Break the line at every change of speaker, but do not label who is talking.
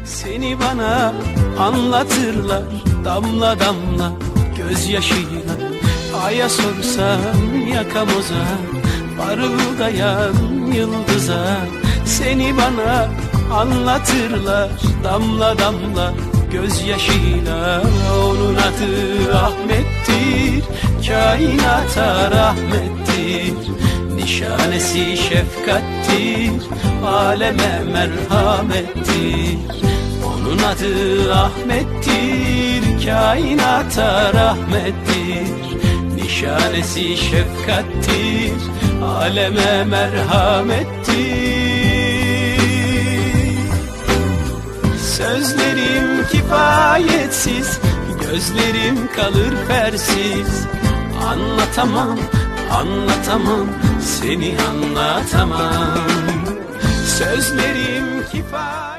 Seni bana anlatırlar damla damla gözyaşıyla. Aya sorsan yakamoza, parıldayan yıldıza. Seni bana anlatırlar damla damla gözyaşıyla. Onun adı Ahmet'tir, kainata rahmettir. Nişanesi şefkattir, aleme merhamettir. Onun adı Ahmet'tir, kainata rahmettir. Nişanesi şefkattir, aleme merhamettir. Sözlerim kifayetsiz, gözlerim kalır fersiz. Anlatamam, anlatamam, seni anlatamam. Sözlerim kifayetsiz.